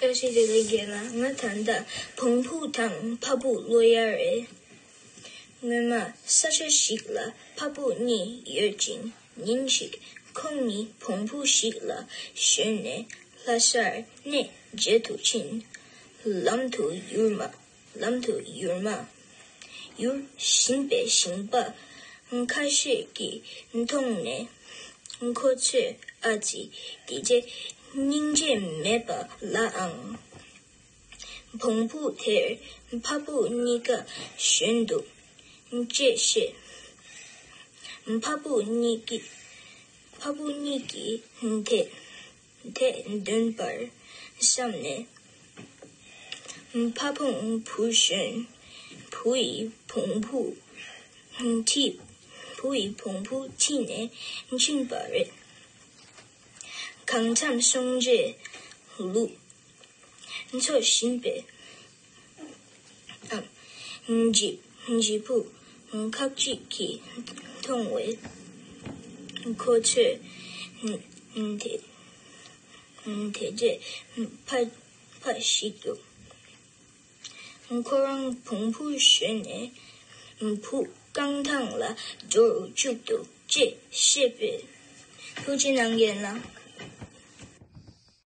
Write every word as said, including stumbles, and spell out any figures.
བཀྲ་ཤིས་བདེ་ལེགས་རྒན་ལགས། ང་ད་ལྟ་བོང་བུ་དང་འཕགས་བུ་ཀློག་ཡ་རེད། སྔོན་མ་ས་ཆ་ཞིག་ལ་འཕགས་བུ་གཉིས་ཡོད་ཅིང་། ཉིན་ཞིག་ཁོང་གཉིས་བོང་བུ་ཞིག་ལ་ཞོན་ནས་ལྷ་སར་གནས་མཇལ་དུ་ཕྱིན། ལམ་དུ་ཡུར་མ། ལམ་དུ་ཡུར་མ། ཡུར་བཞིན་པའི་ཞིང་པ་ཁ་ཤས་ཀྱིས་མཐོང་ནས། ཁོ་ཚོས་ཨ་ཙི་དེ་ཚོ་སྙིང་རྗེ་མེད་པ་ལ་ཨང་། བོང་བུ་དེར་འཕགས་བུ་གཉིས་ཀ་ཞོན་འདུག་ཅེས་བཤད། འཕགས་བུ་གཉིས་ཀྱིས། འཕགས་བུ་གཉིས་ཀྱིས་དེ་དེ་འདོན་པར་བསམས་ནས། འཕགས་བོང་བུ་ཞོན། བུ་ཡིས་བོང་བུ་ཁྲིད། བུ་ཡིས་བོང་བུ་ཁྲིད་ནས་ཕྱིན་པ་རེད། གང་འཚམ་སོང་རྗེས་ལུག་འཚོ་བཞིན་པའི་ཨམ་ཇི་ཇི་བོ་ཁག་ཅིག་གིས་མཐོང་བས། ཁོ་ཚོས་དེ་དེ་རྗེས་ཕ་ཕ་ཞིག་ཏུ། ཁོ་རང་བོང་བུ་ཞོན་ནས་བུ་རྐང་ཐང་ལ་འགྲོ་རུ་བཅུག་འདུག་ཅེས་བཤད་པས། ཐུགས་རྗེ་གནང་རྒན་ལགས།